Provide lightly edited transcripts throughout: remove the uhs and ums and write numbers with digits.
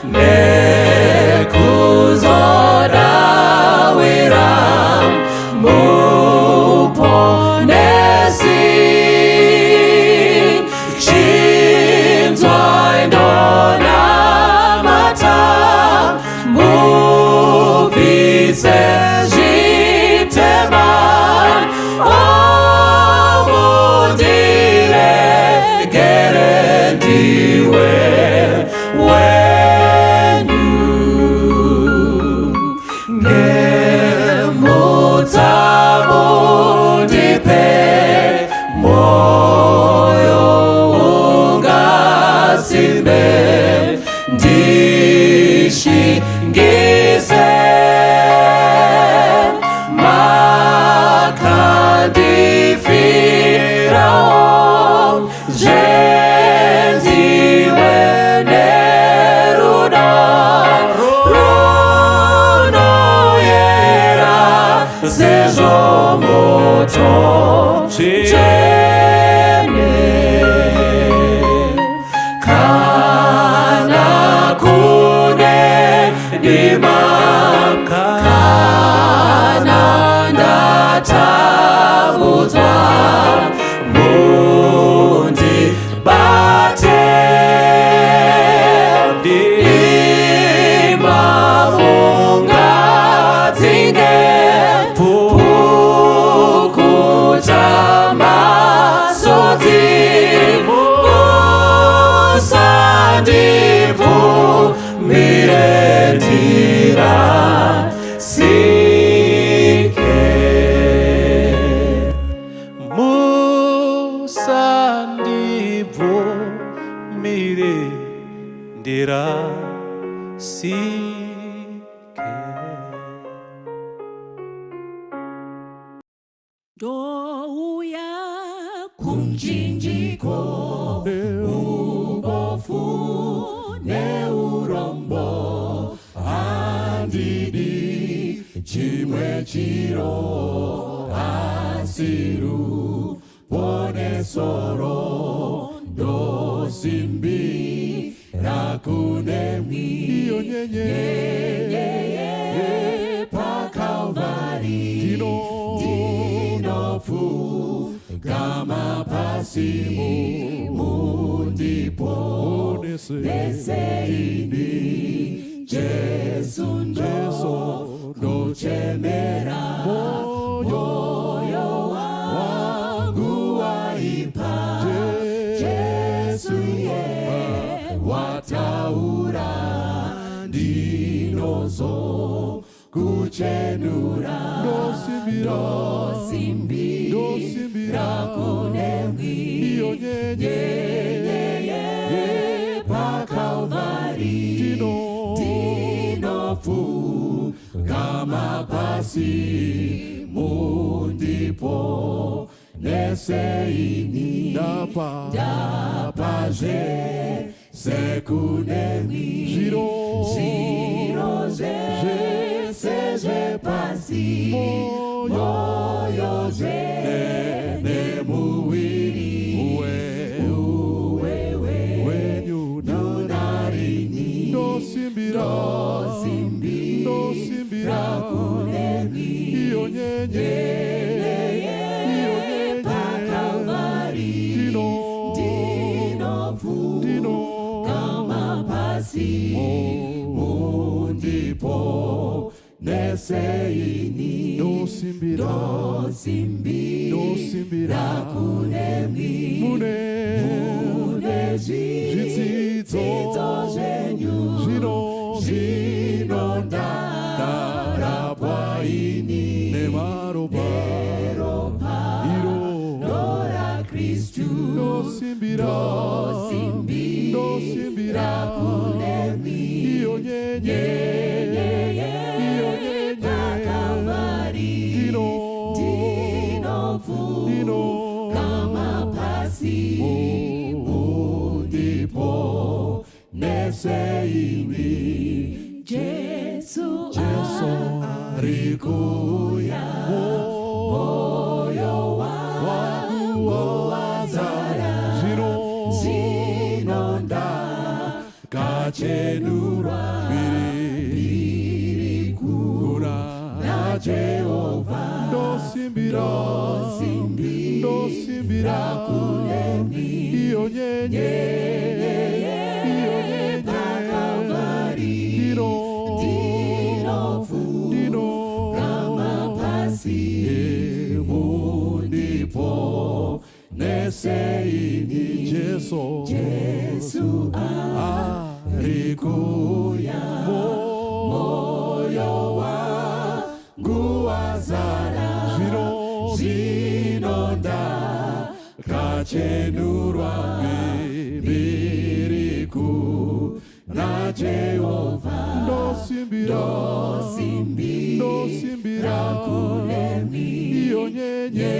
Nekuzodawira Muponesi. Chinzwai ndonamata, mubvise zvitema, omundiregere ndiwe wenyu. Nemutsa mundipe moyo ungasimbe, ndishingise makandifirawo zvendiwe nerudo runoyera sezvo moto tsvene. Kana kune dima, kana ndatambudzwa, mundibate. Dima mungadzinge, pukuta masodzi, musandibvumire ndirasike. Musandibvumire ndirasike. Ndouya kumchinjiko, ubofu neurombo handidi chimwe chiro asi ruponesoro ndosimbira kunemwi Iyo nyenye paKalvari. Dino Ndinopfugama pasi, mundipo Ponese neseini Jesu. Jesu. Ndokuchemera. Moyo Moyo wangu waipa. Jesu ye wataura, ndinozo kuchenura. Ndosimbira. Ndosimbira. Ndosimbira. Kunemwi Iyo nyenye nyenyeye paKalvari. Dino Ndinopfugama pasi, mundipo neseini. Ndapa. Ndapazve sekunemwi. Zviro. Zviro zvese zvepasi. Moyo. Moyo zve nemuviri. Uwe. Uwewe wenyu narini. Ndosimbira. Ndosimbira. Ndosimbira. Kunemwi Iyo nyenye, iyo nyenye. paKalvari. Dino. Ndinopfugama Dino pasi, mundipo neseini. Ndosimbira. Ndosimbira. Ndosimbira. Kunemwi. Mune mune zvitsidzo. Zvitsidzo zvenyu. Zvino. Zvino ndarapwa ini. Nemaropa. Neropa. Iro. RaKristu. Ndosimbira. Ndosimbira. Ndosimbira. Kunemwi. Iyo nyenye, iyo nyenye. paKalvari. Dino. Dino. Ndinopfugama pasi, mundipo neseini. Jesu. Jesu. Ari kuuya. Moyo wangu wazara. Zvino. Zvino Ndakachenurwa mbiri kuna Jehovha. Ndosimbira, ndosimbira iyo nyenye, iyo nyenye. Ndino, ndino Pasi mundiponese ini. Jesu, Jesu ari kuuya. Moyo wangu wazara Zvino, zvino ndakachenurwa mbiri kuna Jehovha. Ndosimbira, ndosimbira iyo nyenye,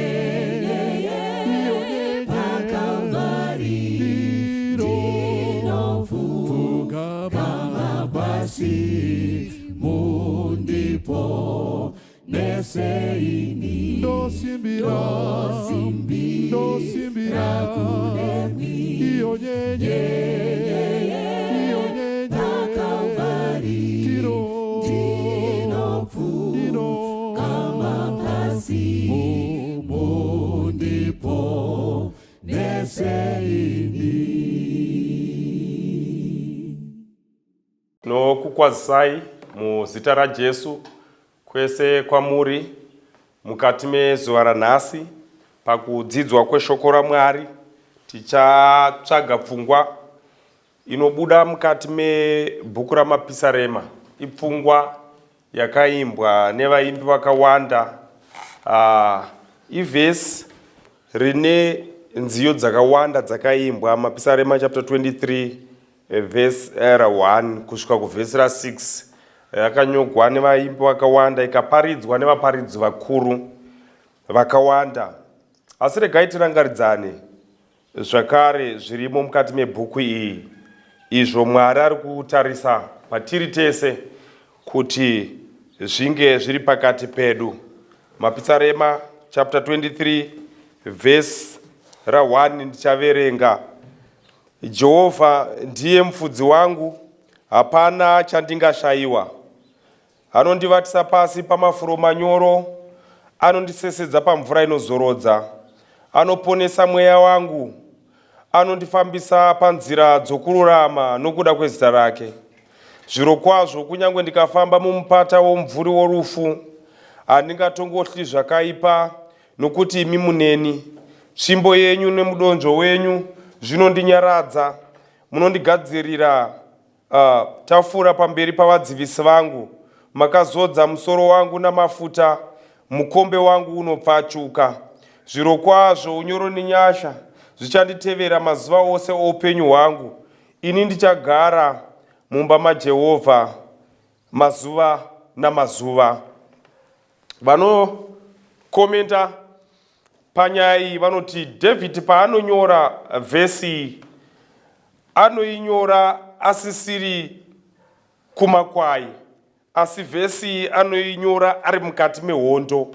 iyo nyenye. Ndino pfugama pasi mundiponese ini. Ndosimbira, ndosimbira iyo nyenye, iyo nyenye. Ndino, ndino pasi mundiponese ini. Nokukwazisai muzita raJesu kwese kwamuri mukati mezuva ranhasi. Pakudzidzwa kweshoko raMwari, tichatsvaga pfungwa inobuda mukati mebhuku raMapisarema. Ipfungwa yakaimbwa nevaimbi vakawanda. Ivhesi rine nziyo dzakawanda dzakaimbwa, Mapisarema chapter 23, vhesi ra1 kusvika kuvhesi ra6. Yakanyogwa nevaimbi vakawanda, ikaparidzwa nevaparidzi vakuru vakawanda. Asi regai tirangaridzane zvakare zvirimo mukati mebhuku iyi, izvo Mwari ari kutarisa patiri tese kuti zvinge zviri pakati pedu. Mapisarema chapter 23, vhesi ra1, ndichaverenga. Jehovha ndiye mufudzi wangu, hapana chandingashayiwa. Anondivatisa pasi pamafuro manyoro, anondisesedza pamvura inozorodza. Anoponesa mweya wangu, anondifambisa panzira dzokururama nokuda kwezita rake. Zvirokwazvo, kunyange ndikafamba mumupata womumvuri worufu, handingatongotyi zvakaipa, nokuti imi muneni. Tsvimbo yenyu nemudonzvo wenyu zvinondinyaradza. Munondigadzirira tafura pamberi pavadzivisi vangu. Makazodza musoro wangu namafuta, mukombe wangu unopfachuka. Zvirokwazvo, unyoro nenyasha zvichanditevera mazuva ose oupenyu hwangu. Ini ndichagara mumba maJehovha mazuva namazuva. Vanokomenta panyaya iyi vanoti David paanonyora vhesi, anoinyora asisiri kumakwai, asi vhesi anoinyora ari mukati mehondo.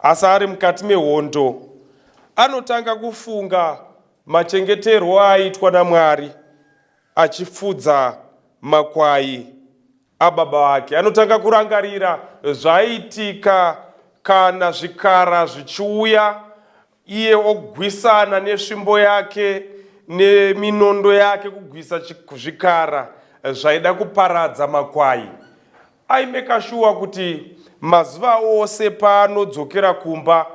Asi ari mukati mehondo, anotanga kufunga machengeterwo aaitwa naMwari achifudza makwai ababa vake. Anotanga kurangarira zvaiitika kana zvikara zvichiuya, iye ogwisana nesvimbo yake neminondo yake kugwisa zvikara zvaida kuparadza makwai. Aimeka shuwa kuti mazuva ose paanodzokera kumba,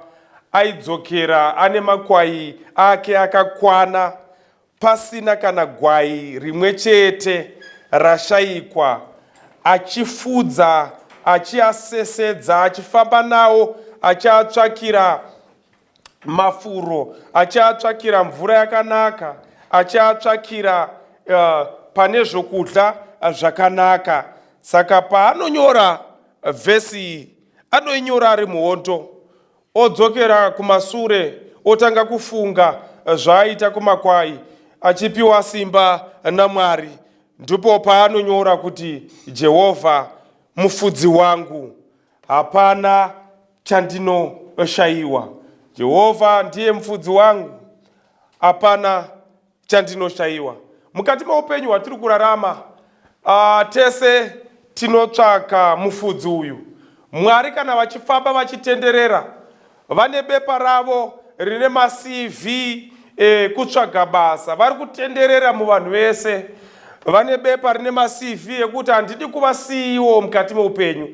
aidzokera ane makwai ake akakwana, pasina kana gwai rimwe chete rashayikwa, achifudza, achiasesedza, achifamba nawo, achiatsvakira mafuro, achiatsvakira mvura yakanaka, achiatsvakira pane zvokudya zvakanaka. Saka paanonyora vhesi iyi, anoinyora ari muhondo. Odzokera kumasure, otanga kufunga zvaaita kumakwai achipiwa simba naMwari. Ndipo paanonyora kuti, Jehovha mufudzi wangu, hapana chandinoshayiwa. Jehovha ndiye mufudzi wangu, hapana chandinoshayiwa. Mukati meupenyu hwatiri kurarama, tese tinotsvaka mufudzi uyu. Mwari kana vachifamba vachitenderera, vane bepa ravo rine maCV ekutsvaga basa. Vari kutenderera muvanhu vese. Vane bepa rine maCV ekuti handidi kuva CEO mukati meupenyu.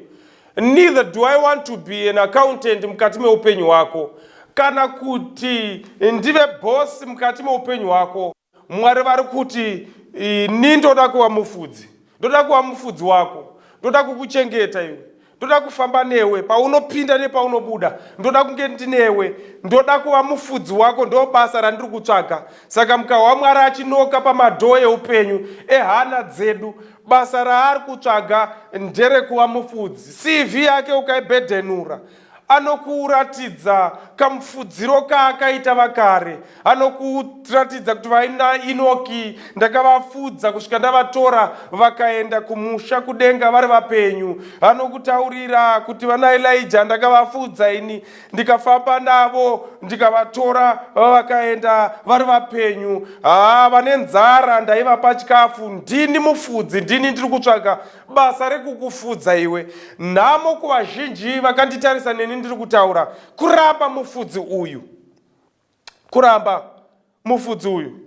Neither do I want to be an accountant mukati meupenyu hwako. Kana kuti ndive boss mukati meupenyu hwako. Mwari vari kuti ini ndoda kuva mufudzi. Ndoda kuva mufudzi wako. Ndoda kukuchengeta iwe. Ndoda kufamba newe paunopinda nepaunobuda. Ndoda kunge ndinewe. Ndoda kuva mufudzi wako, ndo basa randiri kutsvaga. Saka mukahwa Mwari achinoka pamadhoo eupenyu ehana dzedu, basa raari kutsvaga nderekuva mufudzi. CV yake ukaibhedhenura, anokuratidza kamufudziro kaakaita vakare. Anokuratidza kuti vaina Inoki ndakavafudza kusvika ndavatora vakaenda kumusha kudenga vari vapenyu. Anokutaurira kuti vana Elijah ndakavafudza ini, ndikafamba navo ndikavatora vakaenda vari vapenyu. Haa, vane nzara ndaivapa chikafu. Ndini mufudzi, ndini ndiri kutsvaga basa rekukufudza iwe. Nhamo kuvazhinji vakanditarisa neni ndiri kutaura, kuramba mufudzi uyu, kuramba mufudzi uyu,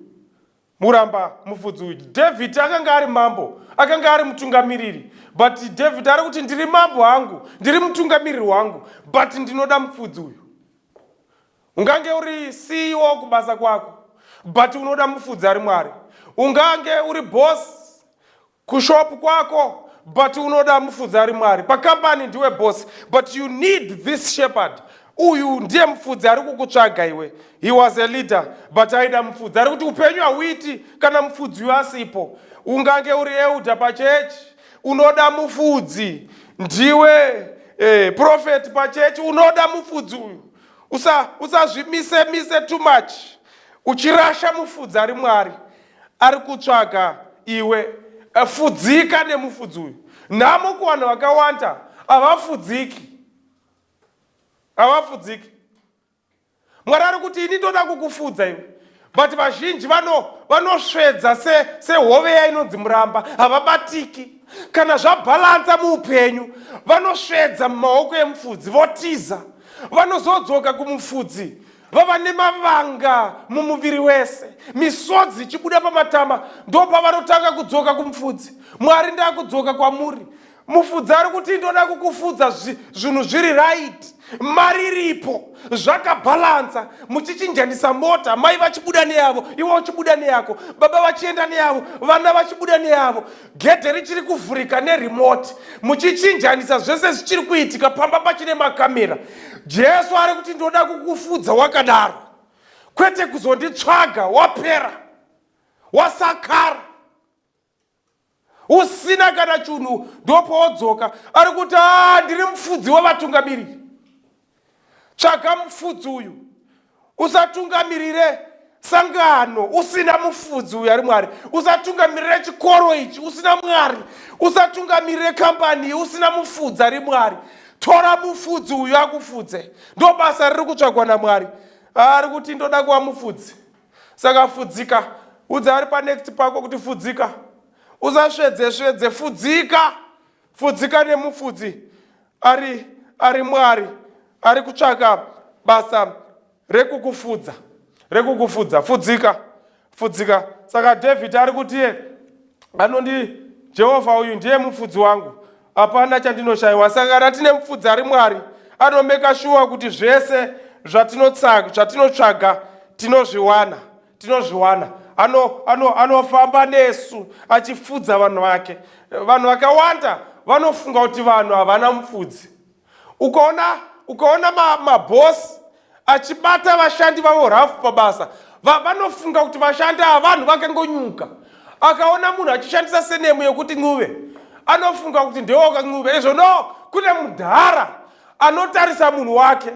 muramba mufudzi uyu. David akanga ari mambo, akanga ari mutungamiriri, but David ari kuti ndiri mambo hangu, ndiri mutungamiriri wangu, but ndinoda mufudzi uyu. Ungange uri CEO kubasa kwako, but unoda mufudzi ari Mwari. Ungange uri boss kushop kwako, but unoda mufudzi ari Mwari. Pakambani ndiwe boss, but you need this shepherd. Uyu ndiye mufudzi ari kukutsvaga iwe. He was a leader, but aida mufudzi. Ari kuti upenyu hauiti kana mufudzi uyu asipo. Ungange uri elder pachechi, unoda mufudzi. Ndiwe prophet pachechi, unoda mufudzi uyu. Usazvimise mise too much uchirasha mufudzi ari Mwari ari kutsvaga iwe. Fudzika nemufudzi uyu. Nhamo kuvanhu vakawanda, havafudziki, havafudziki. Mwari ari kuti ini ndoda kukufudza iwe, but vazhinji vanosvedza sehove ya inonzi muramba. Havabatiki kana zvabhalansa muupenyu. Vanosvedza mumaoko emufudzi votiza. Vanozodzoka kumufudzi vava nemavanga mumuviri wese, misodzi ichibuda pamatama. Ndo pavanotanga kudzoka kumufudzi. Mwari, ndakudzoka kwamuri. Mufudzi ari kuti ndoda kukufudza zvinhu zviri right, mari iripo, zvakabhalansa, muchichinjanisa mota, mai vachibuda neyavo, iwe uchibuda neyako, baba vachienda neyavo, vana vachibuda neyavo, gedhe richiri kuvhurika neremote, muchichinjanisa, zvese zvichiri kuitika pamba pachine makamera. Jesu ari kuti ndoda kukufudza wakadaro, kwete kuzonditsvaga wapera, wasakara, usina kana chunhu, ndopowodzoka. Ari kuti a ndiri mufudzi wevatungamiriri. Tsvaga mufudzi uyu. Usatungamirire sangano usina mufudzi uyu ari Mwari. Usatungamirire chikoro ichi usina Mwari. Usatungamirire kambani usina mufudzi ari Mwari. Tora mufudzi uyu akufudze. Ndo basa riri kutsvagwa naMwari. Ari kuti ndoda kuva mufudzi. Saka fudzika. Udza ari panext pako kuti fudzika, usasvedze svedze, fudzika, fudzika nemufudzi ari Mwari ari kutsvaka basa rekukufudza, rekukufudza. Fudzika, fudzika. Saka David ari kuti iye anondi Jehovha uyu ndiye mufudzi wangu, hapana chandinoshayiwa. Saka kana tine mufudzi ari Mwari, anomeka sure kuti zvese zvatinotsvaga tinozviwana, tinozviwana. Anofamba nesu achifudza vanhu vake. Vanhu vakawanda vanofunga kuti vanhu havana mufudzi. Ukaona mabhosi achibata vashandi vavo rafu pabasa, vanofunga kuti vashandi ava vanhu vakangonyuka. Akaona munhu achishandisa surname yekuti Ncube, anofunga kuti ndewokaNcube. Izvo no, kune mudhara anotarisa munhu wake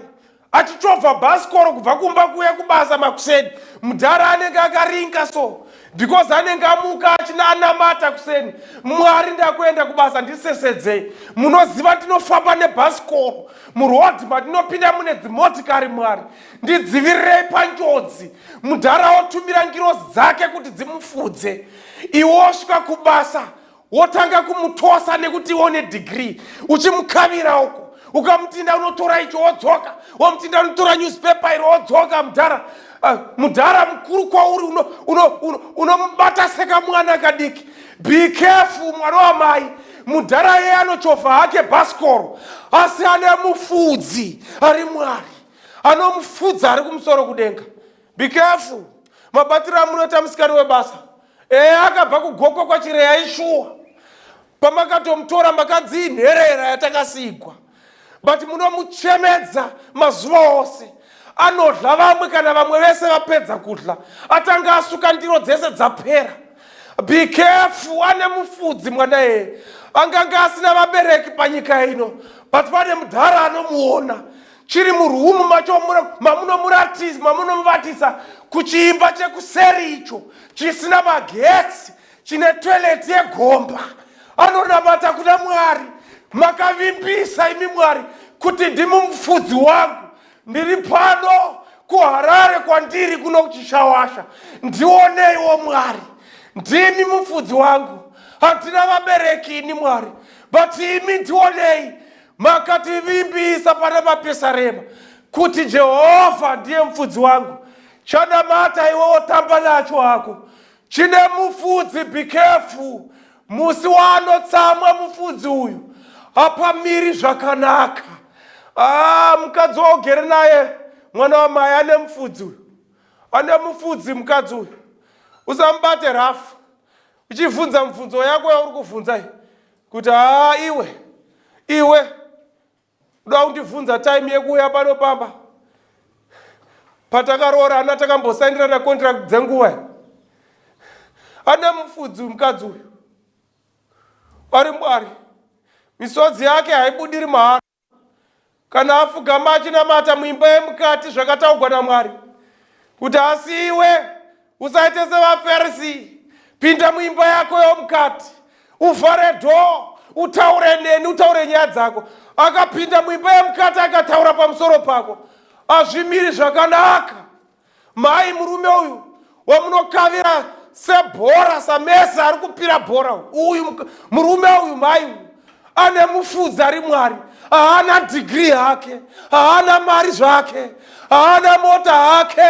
achichovha bhasikoro kubva kumba kuuya kubasa makuseni. Mudhara anenge akaringa so. Because anenge amuka achina anamata kuseni, Mwari ndakuenda kubasa ndisesedzei. Munoziva ndinofamba nebhasikoro muroad mandinopinda mune dzimotikari, Mwari ndidzivirirei panjodzi. Mudhara otumira ngirozi dzake kuti dzimufudze. Iwe wosvika kubasa wotanga kumutosa nekuti iwe une degree, uchimukavira uko, ukamutinda unotora icho wodzoka, womutinda unotora newspaper iro wodzoka. Mudhara, mudhara mukuru kwauri, unomubata sekamwana kadiki. Be careful, mwana wamai. Mudhara iye anochovha hake bhasikoro, asi ane mufudzi ari Mwari anomufudza ari kumusoro kudenga. Be careful mabatiro amunoita musikani webasa. Ee, akabva kuGokwe kwaChireya, ishuwa. Pamakatomutora makanzi inherera yatakasigwa, but munomuchemedza mazuva ose. Anodla vamwe, kana vamwe vese vapedza kudla, atanga asuka ndiro dzese dzapera. Be careful, ane mufudzi mwana iyeye. Anganga asina vabereki panyika ino, but pane mudhara anomuona. Chiri murumu macho mamunomuvatisa kuchiimba chekuseri icho chisina magetsi, chine toilet yegomba, anonamata kuna Mwari. Makavimbisa imi Mwari kuti ndimi mufudzi wangu. Ndiri pano kuHarare kwandiri kuno kuchishawasha, ndioneiwo Mwari, ndimi mufudzi wangu. Handina vabereki ini Mwari, but imi ndionei. Makativimbisa pana Mapisarema kuti Jehovha ndiye mufudzi wangu. Chanamata iwe wotamba nacho hako chine mufudzi. Be careful, musi waanotsamwa mufudzi uyu hapamiri zvakanaka. Ah, mukadzi waugere naye, mwana wamai, ane mufudzi uyu, ane mufudzi mukadzi uyu. Usamubate rafu uchibvunza mubvunzo yako yauri kubvunza iyi kuti, haa, iwe, iwe uda kundibvunza time yekuuya pano pamba patakaroorana, takambosaindirana contract dzenguva. Ane mufudzi mukadzi uyu ari Mwari. Misodzi yake haibudiri mahara kana afugama achinamata muimba yemukati. Zvakataugwa naMwari kuti asi iwe usaite sevaFarisi, pinda muimba yako yomukati, uvhare door, utaure neni, utaure nyaya dzako. Akapinda muimba yemukati akataura pamusoro pako, hazvimiri zvakanaka. Mai, murume uyu wamunokavira sebhora, saMesi ari kupira bhora uyu, murume uyu, mai uyu ane mufudzi ari Mwari. Haana degree hake, haana mari zvake, haana mota hake,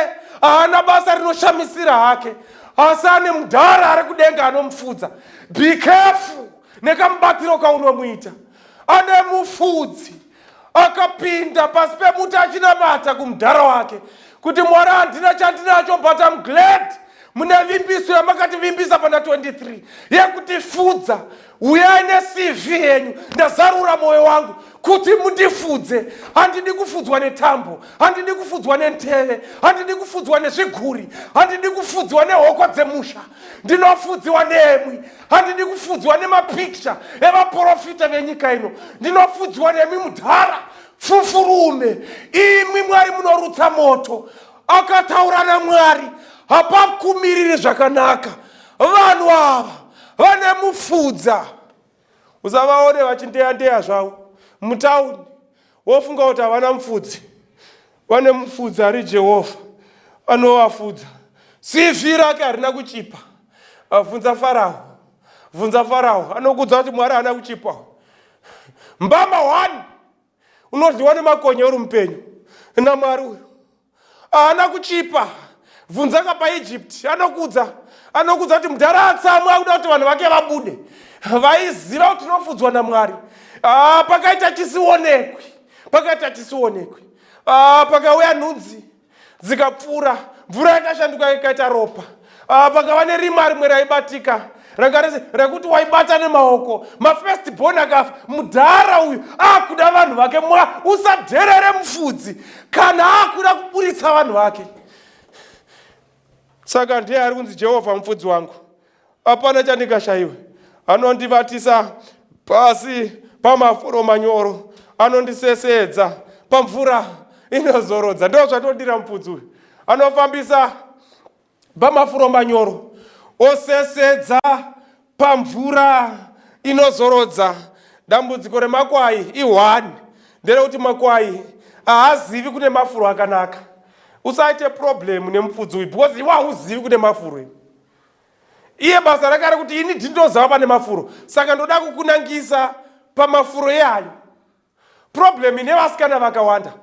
haana basa rinoshamisira hake, asi ane mudhara ari kudenga anomufudza. Be careful nekamubatiro kaunomuita. Ane mufudzi. Akapinda pasi pemuti achinamata kumudhara wake kuti, Mwari, handina chandinacho, but am glad mune vimbiso yamakativimbisa pana 23 yekutifudza. Uyai neCV yenyu, ndazarura mwoyo wangu kuti mundifudze. Handidi kufudzwa netambo, handidi kufudzwa nenteve, handidi kufudzwa nezviguri, handidi kufudzwa nehoko dzemusha. Ndinofudziwa nemwi. Handidi kufudzwa nemapicture evaprofita venyika ino. Ndinofudziwa nemi mudhara fufurume, imwi Mwari munorutsa moto. Akataura naMwari, hapakumiriri zvakanaka. Vanhu ava vane mufudza. Usavaone vachindeya ndeya zvavo mutauni wofunga kuti havana mufudzi. Vane mufudzi ari Jehovha anovafudza. CV rake harina kuchipa. Bvunza Farao, bvunza Farao, anokudza kuti Mwari haana kuchipa. Mbama 1 unodyiwa nemakonye uri mupenyu naMwari uyu. Haana kuchipa. Bvunzaka paEgypt, anokudza, anokudza kuti mudhara atsamwa akuda kuti vanhu vake vabude. Vaiziva kuti tinofudzwa naMwari. Ah, pakaita chisionekwi, pakaita chisionekwi. Ah, pakauya nhunzi dzikapfuura, mvura yakashanduka ikaita ropa. Ah, pakava nerima rimwe raibatika ranga rese rekuti waibata nemaoko. Mafirst born akafa. Mudhara uyu akuda vanhu vake. Mwa usadherere mufudzi kana akuda kuburitsa vanhu vake. Saka ndiye ari kunzi Jehovha mufudzi wangu, hapana chandingashayiwe. Anondivatisa pasi pamafuro manyoro, anondisesedza pamvura inozorodza. Ndo zvatodira mufudzi uyu, anofambisa pamafuro manyoro. Osesedza pamvura inozorodza. Dambudziko remakwai i1 nderekuti makwai haazivi kune mafuro akanaka. Usaite problem nemupfudzi uyu because iwe hauzivi kune mafuro. Iye basa rake ari kuti ini ndindoziva pane mafuro, saka ndoda kukunangisa pamafuro iyayo. Problem ine vasikana vakawanda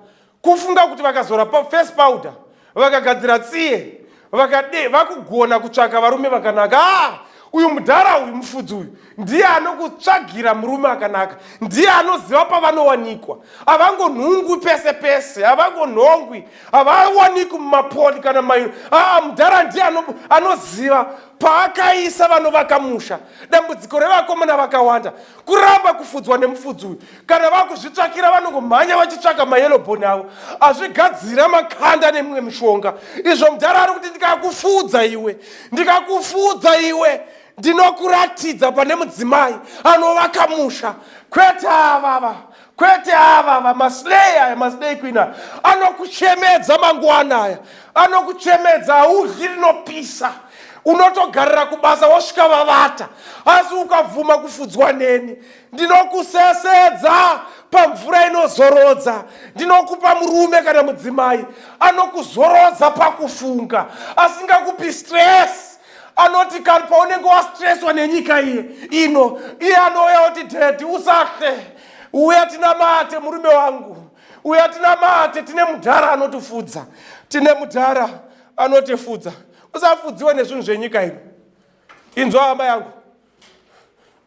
kufunga kuti vakazora face powder, vakagadzira tsiye, vakade vakugona kutsvaka varume vakanaka. Ah, uyu mudhara uyu, mufudzi uyu ndiye anokutsvagira murume akanaka, ndiye anoziva pavanowanikwa. Havangonhungwi pese pese, havangonhongwi, havawanikwi mumapoli kana mai. Ah, mudhara ndiye anoziva paakaisa vanovaka musha. Dambudziko revakomana vakawanda kuramba kufudzwa nemufudzi uyu. Kana vakuzvitsvakira vanongomhanya vachitsvaka mayeloboni avo azvigadzira makanda nemimwe mishonga. Izvo mudhara ari kuti ndikakufudza iwe, ndikakufudza iwe, ndinokuratidza pane mudzimai anovaka musha, kwete avava, kwete avava maslay aya, maslay queen aya anokuchemedza mangwana aya, anokuchemedza. Haudyi rinopisa, unotogarira kubasa wosvika vavata. Asi ukabvuma kufudzwa neni, ndinokusesedza pamvura inozorodza, ndinokupa murume kana mudzimai anokuzorodza pakufunga, asingakupi stress. Anoti kana paunenge wastresswa nenyika iye ino, iye anouya oti, "Daddy, usahle, uya tinamate, murume wangu, uya tinamate." Tine mudhara anotifudza, tine mudhara anotifudza. Usafudziwe nezvinhu zvenyika ino. Inzwa hama yangu,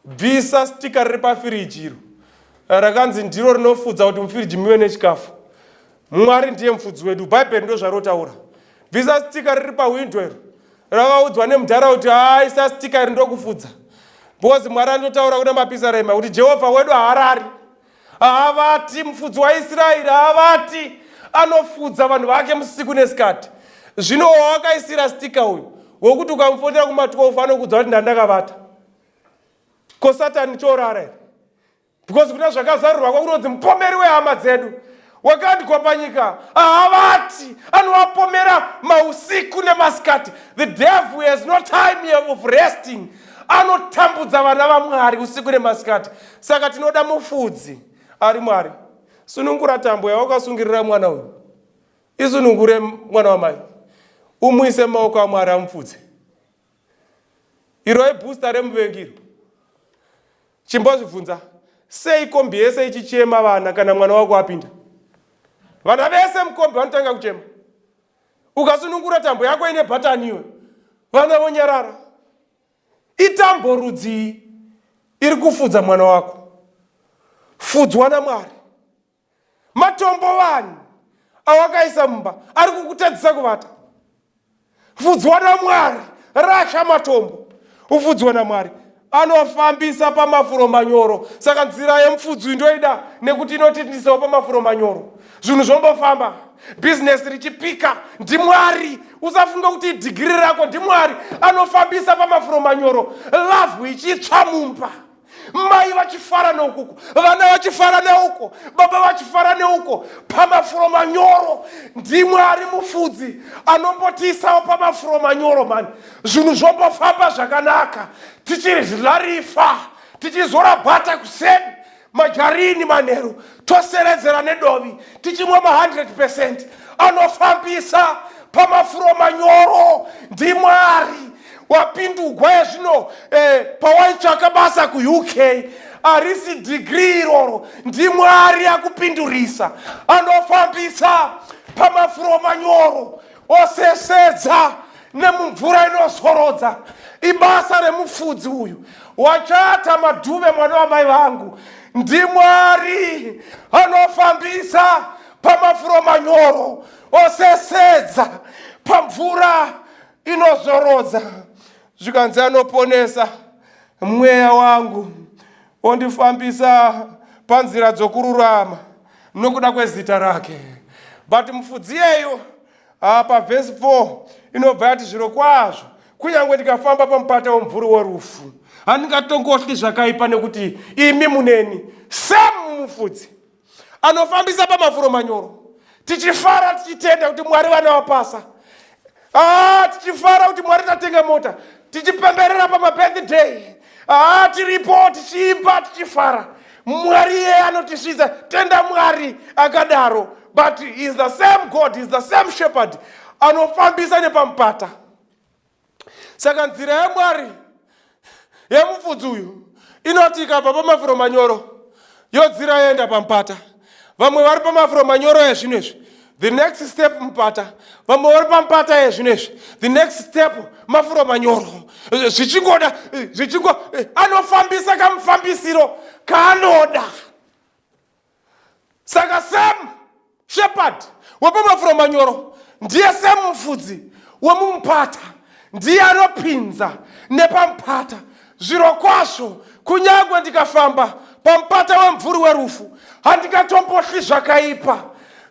bvisa sticker riri pafiriji iro rakanzi ndiro rinofudza kuti mufiriji muve nechikafu. Mwari ndiye mufudzi wedu, Bhaibheri ndo zvarotaura. Bvisa sticker riri pahwindo iro rakaudzwa nemudhara kuti haisa sticker iri ndokufudza, because Mwari anotaura kuna Mapisarema kuti Jehovha wedu haarari, haavati. Mufudzi waIsraeri haavati, anofudza vanhu vake musiku nesikati. Zvino wawakaisira sticker uyu wokuti ukamufonera kuma12 anokudza kuti ndandakavata, ko Satani chorara here? Because kuna zvakazarurwa kwakunonzi mupomeri wehama dzedu wakandikwa panyika haavati, anovapomera mausiku nemasikati. The devil has no time of resting, anotambudza vana vaMwari usiku nemasikati. Saka tinoda mufudzi ari Mwari. Sunungura tambo yawakasungirira mwana uyu, isunungure mwana wamai, umuise mumaoko aMwari amufudze. Iro ibooster remuvengiro. Chimbozvibvunza, sei kombi yese ichichema vana kana mwana wako apinda? Vana vese mukombi vanotanga kuchema. Ukasunungura tambo yako ine bhatani iwe, vana vonyarara. Itambo rudzii iri kufudza mwana wako? Fudzwa naMwari. Matombo vanhu awakaisa mumba ari kukutadzisa kuvata, fudzwa naMwari. Rasha matombo, ufudzwa naMwari anofambisa pamafuro manyoro. Saka nzira yemufudzi ndoida nekuti inotindisawo pamafuro manyoro, zvinhu zvombofamba, bhizinesi richipika. NdiMwari, usafunga kuti idhigiri rako. NdiMwari anofambisa pamafuro manyoro, love ichitsva mumba, mai vachifara neukuku, vana vachifara neuko, baba vachifara neuko, pamafuro manyoro. NdiMwari mufudzi anombotiisawo pamafuro manyoro mani, zvinhu zvombofamba zvakanaka, tichizilarifa, tichizora bhata kuseni, majarini manheru, toseredzera nedovi, tichimwa ma100. Anofambisa pamafuro manyoro ndiMwari. Wapindugwa yazvino pawaitsvaka basa kuUK, harisi dhigiri iroro, ndiMwari akupindurisa. Anofambisa pamafuro manyoro, osesedza nemumvura inozorodza. Ibasa remufudzi uyu. Wachata madhuve, mwana wamai vangu, ndiMwari anofambisa pamafuro manyoro, osesedza pamvura inozorodza. Zvikanzi anoponesa mweya wangu, ondifambisa panzira dzokururama nokuda kwezita rake. But mufudzi iyeyo apa vhesi 4 inobva yati, "Zviro kwazvo kunyange ndikafamba pamupata womumvuri werufu, handingatongotyi zvakaipa, nekuti imi muneni." Same mufudzi anofambisa pamafuro manyoro, tichifara, tichitenda kuti Mwari vana vapasa. Ah, tichifara kuti Mwari tatenga mota. Tichipemberera pamabirthday, haa, tiripo tichiimba tichifara. Mwari iye anotisvitsa. Tenda Mwari akadaro, but he is the same God, he is the same shepherd anofambisa nepamupata. Saka nzira yaMwari yemufudzi uyu inoti ikabva pamafuro manyoro, yodzira yoenda pamupata. Vamwe vari pamafuro manyoro ezvino izvi, the next step mupata. Vamwe vari pamupata ezvino izvi, the next step mafuro manyoro. Zvichingoda zvichingo, anofambisa kamufambisiro kaanoda. Saka same shepherd wepamafuro manyoro ndiye same mufudzi wemumupata, ndiye anopinza nepamupata. Zviro kwazvo, kunyange ndikafamba pamupata wemvuri werufu, handingatombotyi zvakaipa,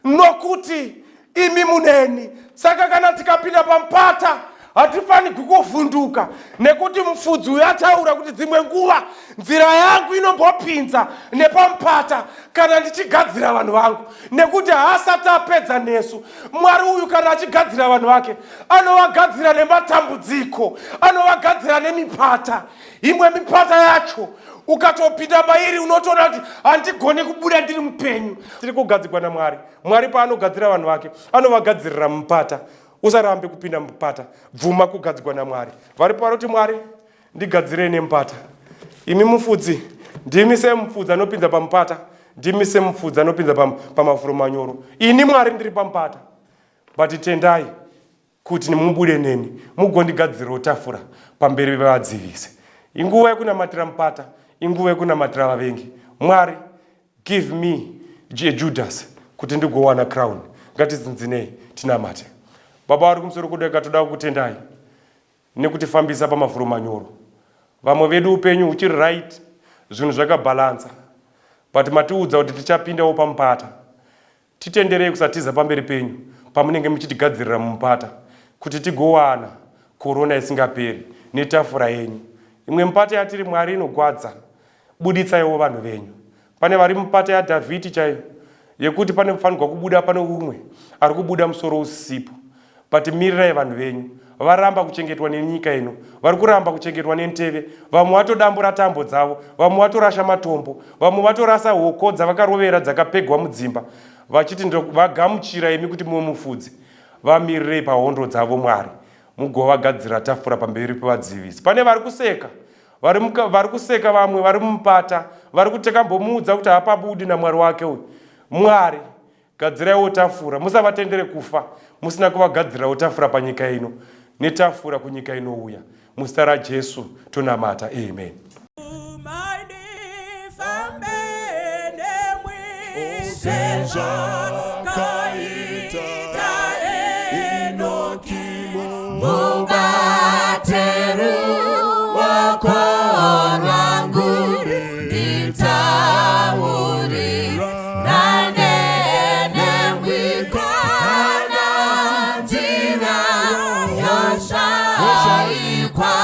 nokuti imi muneni. Saka kana tikapinda pamupata, hatifanirwi kuvhunduka, nekuti mufudzi uyu ataura kuti dzimwe nguva nzira yangu inombopinza nepamupata kana ndichigadzira vanhu vangu, nekuti haasati apedza nesu. Mwari uyu kana achigadzira vanhu vake, anovagadzira nematambudziko, anovagadzira nemipata. Imwe mipata yacho ukatopinda mairi, unotoona kuti handigoni kubuda ndiri mupenyu. Tiri kugadzirwa naMwari. Mwari paanogadzira vanhu vake, anovagadzirira mupata. Usarambe kupinda mupata, bvuma kugadzirwa naMwari. Varipo varoti, "Mwari, ndigadzirei nemupata." Imi mufudzi, ndimi semufudzi anopinza pamupata, ndimi semufudzi anopinza pamafuro manyoro. Ini Mwari ndiri pamupata, but tendai kuti mubude neni, mugondigadzirirawo tafura pamberi pevadzivisi. Inguva yekunamatira mupata, inguva yekunamatira vavengi. Mwari, give me Judas kuti ndigowana crown. Ngatidzinzinei tinamate. Baba vari kumusoro kudenga, toda kukutendai nekutifambisa pamafuro manyoro. Vamwe vedu upenyu huchiri right, zvinhu zvakabhalansa, but matiudza kuti tichapindawo pamupata. Titenderei kusatiza pamberi penyu pamunenge muchitigadzirira mumupata, kuti tigowana korona isingaperi netafura yenyu. Imwe mupata yatiri, Mwari, inogwadza. Buditsaiwo vanhu venyu. Pane vari mupata yaDhavhidi chaiyo, yekuti pane kufanirwa kubuda pane umwe ari kubuda musoro usipo. But mirirai vanhu venyu. Varamba kuchengetwa nenyika ino, vari kuramba kuchengetwa nenteve. Vamwe vatodambura tambo dzavo, vamwe vatorasha matombo, vamwe vatorasa hoko dzavakarovera dzakapegwa mudzimba, vachiti vagamuchira imi kuti muve mufudzi. Vamirirei pahondo dzavo, Mwari, mugovagadzira tafura pamberi pevadzivisi. Pane vari kuseka, vari kuseka. Vamwe vari mumupata vari kuti takambomuudza kuti hapabudi naMwari wake uyu. Mwari, gadziraiwo tafura. Musavatendere kufa musina kuvagadzirirawo tafura panyika ino netafura kunyika inouya. Muzita raJesu tonamata, amen. Mandifambe nemwi sezvakaita Enoki. Mubate ruoko rwangu, nditaurirane nemwi kana nzira yoshaikwa,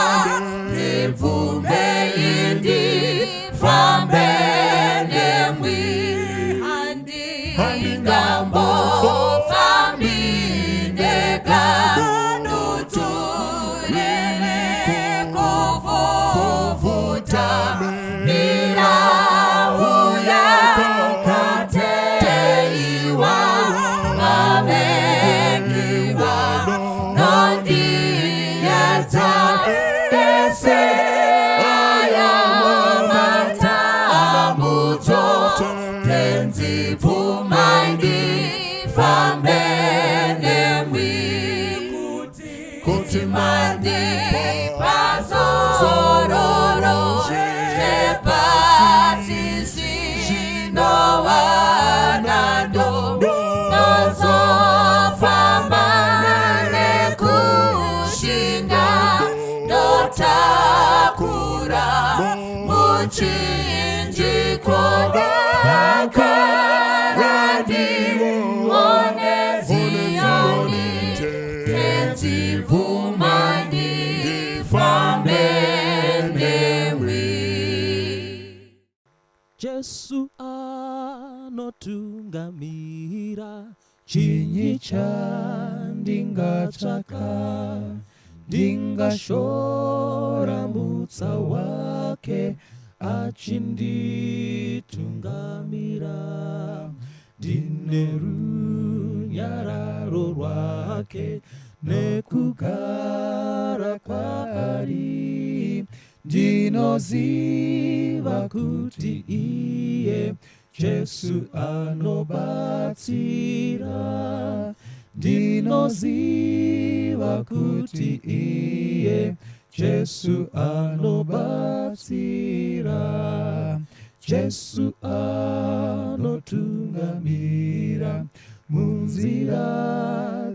ndibvumei ndifambe nemwi. Handingambofambi ndega, dutu riri kuvhuvhuta, mirau yakateiwa, vavengi vanondiedza. Ese aya matambudzo, Tenzi, bvumai ndifambe nemwi, kuti mandipa zororo. Zvepasi zvinowanando, ndozofamba nekushinga, ndotakura muchinjiko ndakaradione Ziyoni. Tenzi, bvumai ndifambe nemwi. Jesu anotungamira. Chinyi chandingatsvaka? Ndingashora mutsa wake achinditungamira. Ndine runyararo rwake nekugara kwaari. Ndinoziva kuti iye Jesu anobatsira. Ndinoziva kuti iye Jesu anobatsira. Jesu anotungamira munzira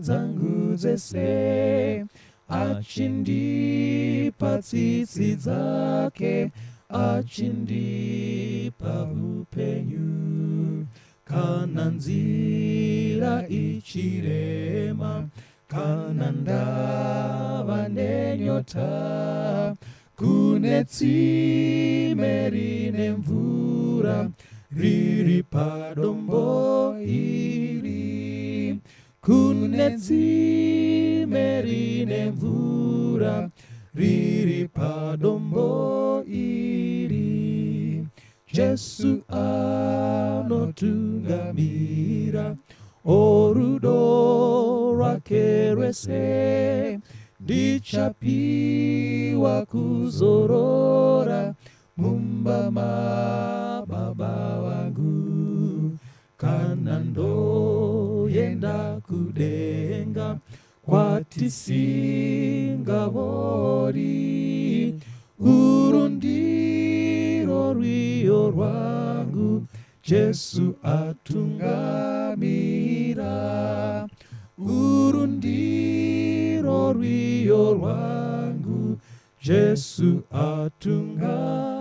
dzangu dzese, achindipa tsitsi dzake, achindipa upenyu. Kana nzira ichirema, kana ndava nenyota, kune tsime rine mvura riri padombo iri. Kune tsime rine mvura riri padombo iri. Jesu anotungamira, orudo rwake rwese, ndichapiwa kuzorora mumba mababa vangu. Kana ndoenda kudenga kwatisingavori, uru ndiro rwiyo rwangu, Jesu atungamira. Uru ndiro rwiyo rwangu, Jesu atungamira.